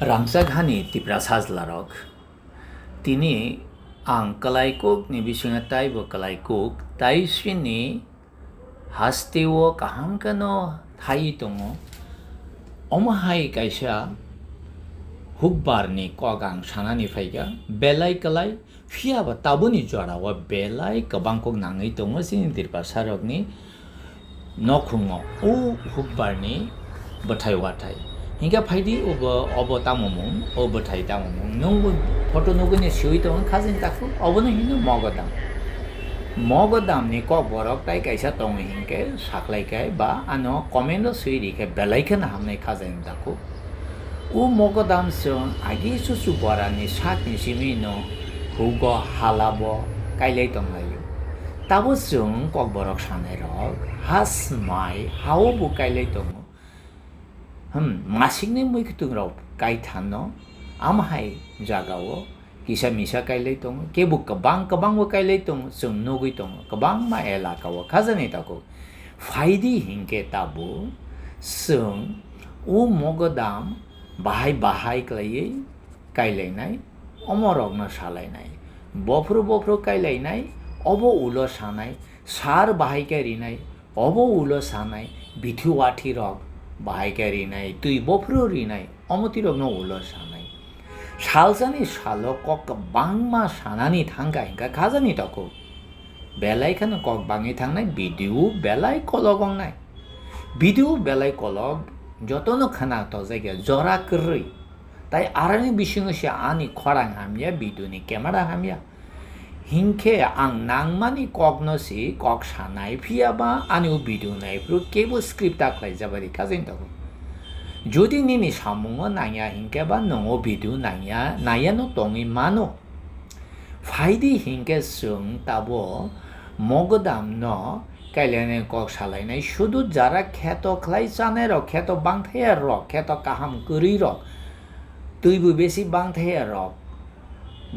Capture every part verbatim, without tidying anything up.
Rangchak hani Tipra sajlarok. Tini ang kwlaikukni bisingo taibo kwlaikuk, tai sini hasteo kaham kheno thaiwi tongo. Omo hai kaisa hukbarni kok ang sanani phaikha, belai kwlai, phiya ba tabukni jorao belai kwbang kok nangwi tongo chini Tiprasarokni nokhungo o hukbarni bwthai wathai. Hinkhe phaidi obo, obo tamo mung, o bwthai tamo mung. Nwng bo photo nugwi ni swiwi tongo khajani takhuk, obono hino Mogodam. Mogodamni kokborok tai kaisa tongo hinkhe saklai khe ba ano comment o swi ri khe belai kheno hamnai khajani takhuk. O Mogodam chwng agi chuchu borani sakni simi no hugo halabo kailai tonglaio. Tabo chwng kokborok sanairok ha smai hao bo kailai tongo. Hmm, masikni muikwthwng rok kaithano amahai jagao kisa misa kailai tongo, kebo kwbang kwbangbo kailai tongo, chwng nugwi tongo, kwbangma elakao khajani takhuk. Phaidi hinkhe tabuk chwng o Mogodam bahai bahai khlaiwi kailainai, omorokno salainai. Bophru bophru kailainai, obo ulo sanai, sar bahai khe rinai, obo ulo sanai, bithi wathi rok bahai khe rinai, twi bophru rinai, omo twirokno ulo sanai. Salsani salo kok kwbangma sanani thangkha hinkha khajani takhuk. Belai kheno kok bangwi thangnai, video belai kolok wngnai. Video belai kolok, jotono khwna tojak ya, jora kwrwi. Tai aroni bisingo se ani khorang hamya, video ni camera hamya. Hinkhe ang nangmani kokno se kok sanai, phiya ba ani o video naiphuru kebo script ta khlaijak bai rikha jani takhuk. Jodi nini samungo nangya hinkhe ba nwng o video nangya, naiya no tongwi mano. Phaidi hinkhe chwng tabo Mogodamno kailainai kok salainai, sudu jara kheto khlai chanai rok, kheto bangthaya rok, kheto kaham kwrwi rok, twibo besi bangthaya rok,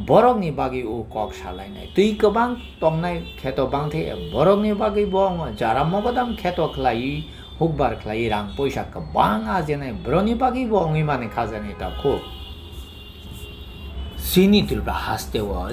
borokni bagwi o kok salainai. Twi kwbang tongnai kheto bangthaya borokni bagwi bo wngo, jara Mogodam kheto khlaiwi hukbar khlaiwi rang poisa kwbang ajenai borokni bagwi bo wngwi mani khajani takhuk. Chini Tripura hasteo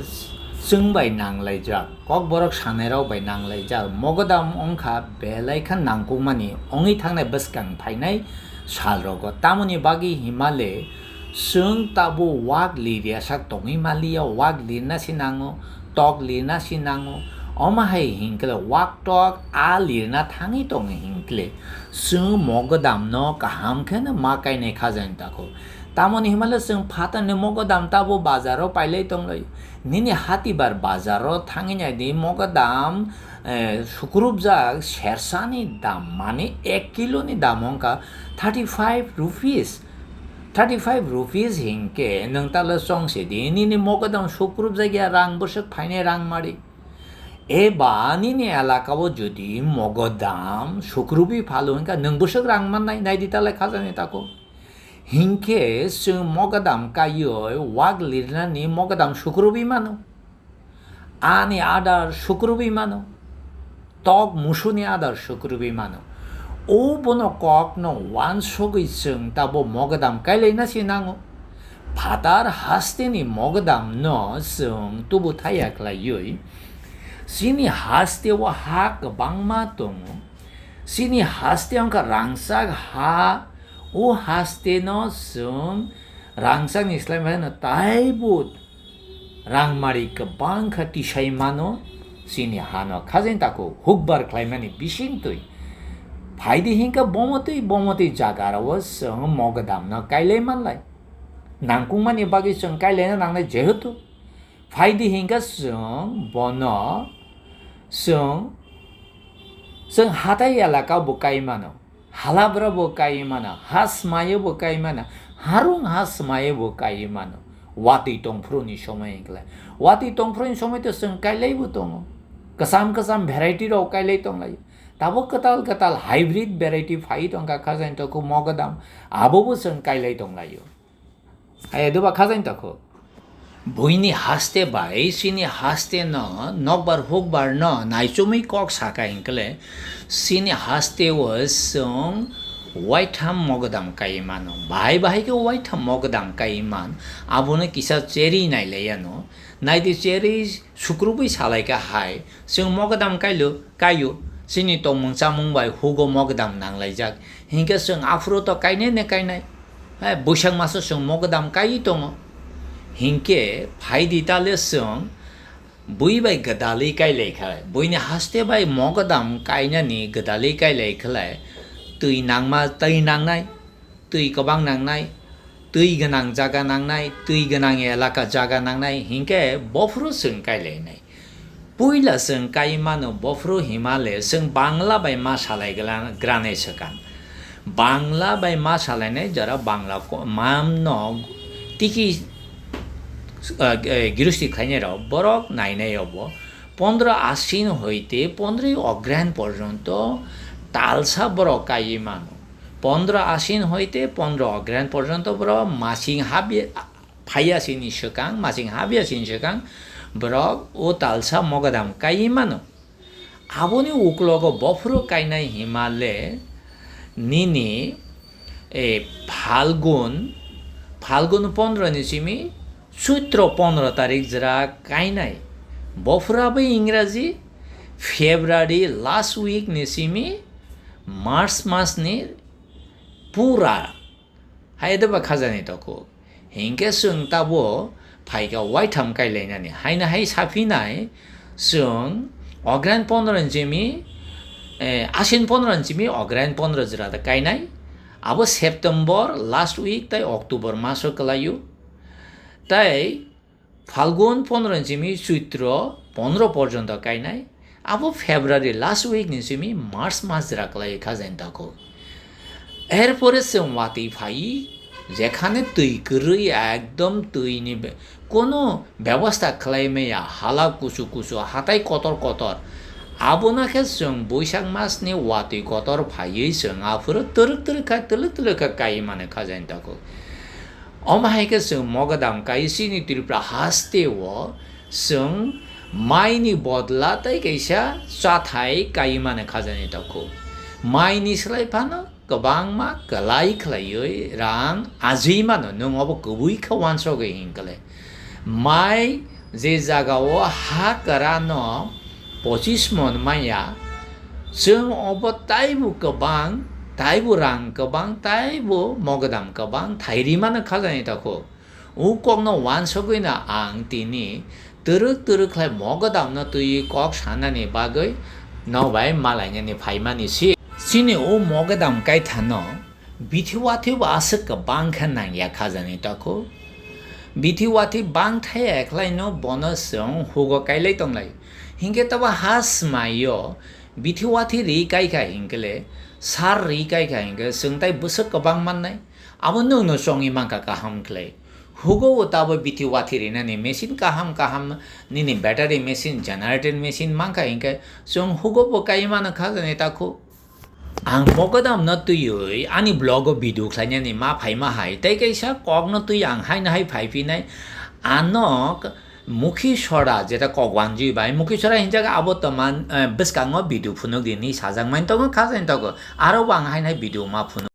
chwng bai nanglaijak, kokborok sanairok bai nanglaijak, Mogodam wngkha belai kha nangkukmani wngwi thangnai bwskang phainai salrogo. Tamoni bagwi himale chwng tabuk wak liryasak tongwi manliya, wak lirna se nango, tok lirna se nango. Omo hai hinkhe wak tok a lirna thangwi tongo hinkhe chwng Mogodamno kaham kheno ma kainai khajani takhuk. Tamoni himale chwng phatarni Mogodam tabo bazaro pailai tonglai. Nini hatibar bazaro thangwi naidi Mogodam, eh, sukrupjak sersani dam, mane ek kilo ni dam wngkha thirty five rupees. Thirty five rupees hinkhe nwng talo chongse di, nini Mogodam sukrupjak ya rang bwswk phainai rang mari. Eba nini elakao jodi Mogodam sukrubi phalo hinkha nwng bwswk rang mannai, naidi talai khajani takhuk. Hinkhe chwng Mogodam kaiwi wak lirnani Mogodam sukrubi mano. Ani adar sukrubi mano. Tok musuni adar sukrubi mano. O bono kokno wansugwi chwng tabo Mogodam kailaina se nango. Phatar hasteni Mogodamno chwng tubu thaya khlaiwi. Chini hasteo ha kwbangma tongo. Chini haste wngkha rangchak ha, o hasteno chwng rangchakni slai phano taibo rangmari kwbang kha tisai mano, chini hano khajani takhuk hukbar khlaimani bisingtwi. Phaidi hinkhe bomotwi bomotwi jagarao chwng Mogodamno kailai manlai. Nangkukmani bagwi chwng kailaina nangnai jehetu. Phaidi hinkhe chwng bono, chwng, chwng hatai elaka bo kai mano, halabra bo kai mano, ha smayo bo kai mano, harung ha smayo bo kai mano. Watwi tongphuru ni somoi hinkhe, watwi tongphuru ni somoi to chwng kailai bo tongo, kwcham kwcham variety rok kailai tonglai, tabo kwtal kwtal hybrid variety phai tongkha khajani takhuk Mogodam, abo bo chwng kailai tonglaio. Hai doba khajani takhuk. Buini haste bai chini haste no nokbar hukbar no naichomwi kok saka hinkle chini haste o chwng Waitham mogodam kai mano. Bahai bahai khe waitham mogodam kai man. Abono kisa cherwi nailai ano. Naidi cherwi sukrubwi salai kha hai. Chwng mogodam kailo, kaio. Chini tongmung chamung bai hugo mogodam nanglaijak. Hinkhe chwng aphuru to kainai ne kainai. Hai, Buisak maso chwng mogodam kaiwi tongo. Hinkhe phaidi tale chwng bui bai gwdalwi kailai khalai, buini haste bai mogodam kainani gwdalwi kailai khalai, twi nangma, twi nangnai, twi kwbang nangnai, twi gwnang jaga nangnai, twi gwnang elaka jaga nangnai, hinkhe bophuru chwng kailainai. Puila chwng kai mano bophuru himale chwng Bangla bai ma salai gla-, granai swkang. Bangla bai ma salainai jora Bangla ko-, mam no tiki, ah, eh, girusti khlainai rok borok nainai obo. Pondro Ashin hoite pondroi Ogran porjonto talsa borok kaiwi mano. Pondro Ashin hoite pondro Ogran porjonto borok masing habya, phaiya sini swkang, masing habya sini swkang borok o talsa mogodam kaiwi mano. Aboni uklogo bophuru kainai himale nini, eh, Phalgun, Phalgun pondro ni simi Choitro pondro tarik jora kainai. Bophuru abo Ingraji February last week ni simi March mas ni pura. Hai de ba khajani toko. Hinkhe chwng tabo phaikha waitham kailainani. Haino hai saphinai chwng Ogran pondro ni simi, eh, Ashin pondro ni simi Ogran pondro jora da kainai. Abo September last week tai October maso kwlaio. Tai Phalgun pondro ni simi Choitro pondro porjonto kainai, abo February last week ni simi March mas jora kwlai kha jani takhuk. Erpore chwng watwi phai, jekhane twi kwrwi ekdom twi ni be-, kono bebosta khlai maya, hala kusu kusu, hatai kotor kotor. Abono khe chwng Buisak mas ni watwi kotor phaiwi chwng aphuru twrwk twrwk kha, twlwk twlwk kha kai mani kha jani takhuk. Omo hai khe chwng mogodam kai chini Tripura haste o chwng mai ni bodla tei kaisa chathai kai mani kha jani takhuk. Mai ni slai phano kwbangma kwlai khlaiwi rang ajwi mano, nwng obo kwbwi khe uansugwi hinkhe le. Mai je jaga o ha kwrano pochis mon manya, chwng obo taibo kwbang, taibo rang kwbang, taibo mogodam kwbang thairi mano kha jani takhuk. O kokno uansugwino ang tini twrwk twrwk khlai mogodamno twiwi kok sanani bagwi nok bai malainani phaimani si. Chini o mogodam kaithano bithi wathi bo aswk kwbang khe nangya kha jani takhuk. Bithi wathi bang thaya khlaino bono chwng hugo kailai tonglai. Hinkhe tabo ha swmaio bithi wathi ri kai kha hinkhe le, sar ri kai kha hinkhe chwng tai bwswk kwbang mannai. Abo nwngno chongwi mankha kaham khlai. Hugo o tabo bithi wathi rinani machine kaham kaham, nini battery machine, generator machine mankha hinkhe chwng hugo bo kai mano kha jani takhuk. Ang mogodamno twiwi ani vlog o video khlainani ma phaima hai, tei kaisa kokno twi ang haino hai phaiphinai. Ano Mukhi Sora jeta kok wanjwi bai, Mukhi Sora hinjak abo toman, eh, bwskango video phunuk rini sajak mani tongo, kha jani tongo. Aro bo ang haino hai video ma phunuk.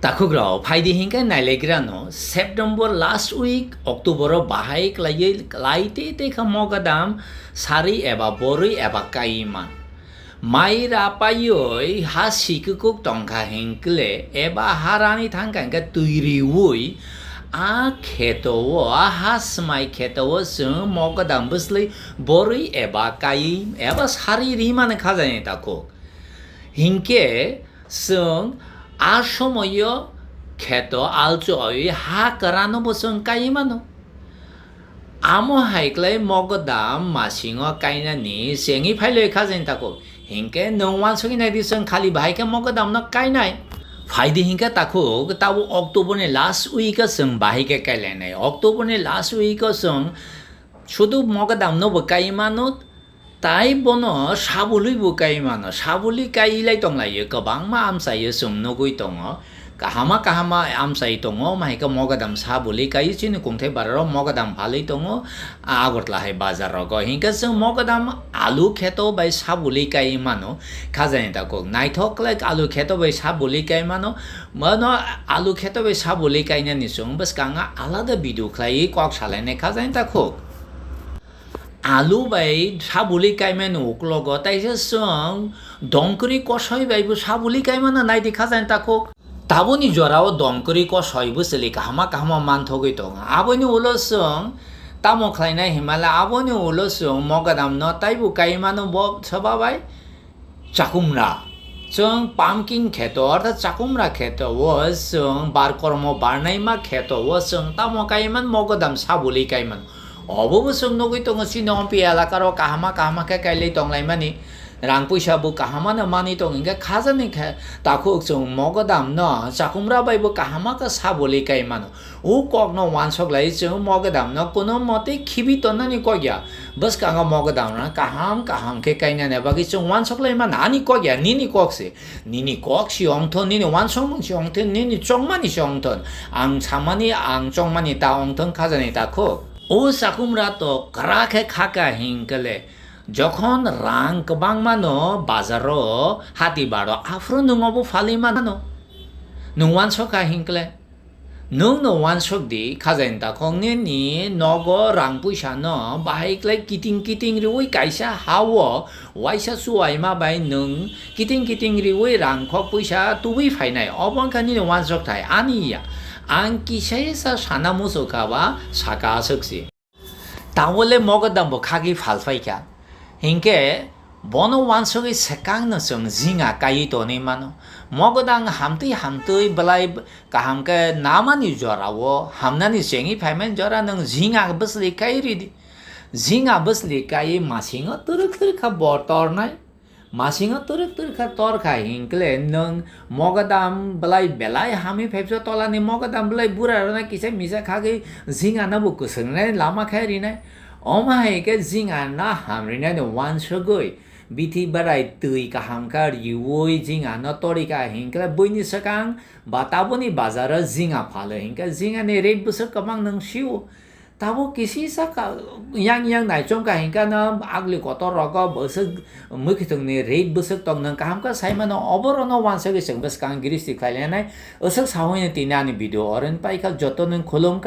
Takhukrok, phaidi hinkhe nailaigrano September last week, October o bahai kwlaiwi, kwlai tei tei kha mogodam sari eba borwi eba kai man. Mai rapaiwi ha sikukuk tongkha hinkle eba ha rani thangkha hinkhe twi riwi a kheto o, a ha swmai kheto o chwng mogodam bwslwi borwi eba kai eba sari ri mani kha jani takhuk. Hinkhe chwng a somoio kheto alchu awi ha kwrano bo chwng kai mano. Amo hai khlai mogodam masingo kainani chengwi phailai kha jani takhuk. Hinkhe nwng uansugwi naidi chwng khali bahai khe mogodamno kainai. Phaidi hinkhe takhuk tabo October ni last week o chwng bahai khe kailainai. October ni last week o chwng sudu mogodamno bo kai mano. Tai bono sabulwi bo kai mano, sabulwi kai lai tonglaio, kwbangma amchaio chwng nugwi tongo, kahama kahama amchai tongo, omo hai khe mogodam sabulwi kai chini kungthai bararo mogodam phalwi tongo, a Agartala hai bazar rogo, hinkhe chwng mogodam alu kheto bai sabulwi kai mano, khajani takhuk naithok khlai alu kheto bai sabulwi kai mano, Mano alu kheto bai sabuli kainani chwng bwskango alada video khlaiwi kok salainai kha jani takhuk. Alu bai sabuli kaimani uklogo taisa chwng dongkwrwi kosoi bai bo sabuli kaimano naidi kha jani takhuk. Taboni jorao dongkwrwi kosoi bwchwlwi kahama kahama manthogwi tongo. Aboni ulo chwng tamo khlainai hinmale aboni ulo chwng mogadamno taibo kaimano bo soba bai. Chakumra. Chwng pumpkin kheto, orthat chakumra kheto, o chwng bar kormo barnaima kheto, o chwng tamo kaiman mogodam sabuli kaiman. Obo bo chwng nugwi tongo chini ompi elakaro kahama kahama khe kailai tonglaimani. Rang puisa bo kahama no manwi tong hinkhe khajani khe takhuk chwng mogodam no chakumra bai bo kahama khe sabuli kaimano. O kokno uansuk lai chwng mogodamno kuno mote khibi tonnani kok ya. Bwskango mogodamno kaham kaham khe kainani bagwi chwng uansuk lai mano. Ani kok ya, nini kok se. Nini kok si ongthon, nini uansukmung si ongthon, nini chongmani si ongthon. Ang samani, ang chongmani ta ongthon khajani takhuk. O chakumra to kra khe khaka hinkhe le. Jokhon rang kwbangmano bazaro hati baro aphuru nwng obo phalwi mano. Nwng uansuk kha hinkhe le. Nwng no uansuk di, khajani takhuk nini nogo rang puisa no bahai khlai kiting kiting riwi kaisa ha-o waisa chuaima bai nwng kiting kiting riwi rang khok puisa tubui phainai. Obo wngkha nini uansuk thai, ani ya. Ang kisa sa sana muchuk kha ba saka aswk si. Tabole mogodam bo khagwi phalphai kha. Hinkhe bono uansugwi swkangno chwng jinga kaiwi tonwi mano. Mogodam hamtwi hamtwi belai kaham khe namani jorao hamnani chengwi phaimani jora nwng jinga bwchwlwi kaiwi ridi. Jinga bwchwlwi kaiwi masingo twrwk twrwk kha bo tornai. Masingo twrwk twrwk kha tor kha hinkle nwng mogodam belai hamwi phaipsa tolani mogodam belai bura rwna kisa misa khagwi jinga no bo kwswngnai lama khe rinai. Omo hai khe jinga no ham rinai no uansugwi bithi berai twi kaham khe riwi jinga no tori kha hinkle buini swkang ba taboni bazaro jinga phalo hinkhe jinga ni rate bwswk kwbang nwng sio. Tabuk kisi sa ka, yang yang naichom ka hingka na agli kotor rogo bwswk mwkhwtwng ni rate bwswk tong nang kaham khe sai mano obo rono uansugwi chwng bwskang giristi khlai lenai. Aswk sawi tini ani video oren paikha joto nwng khulum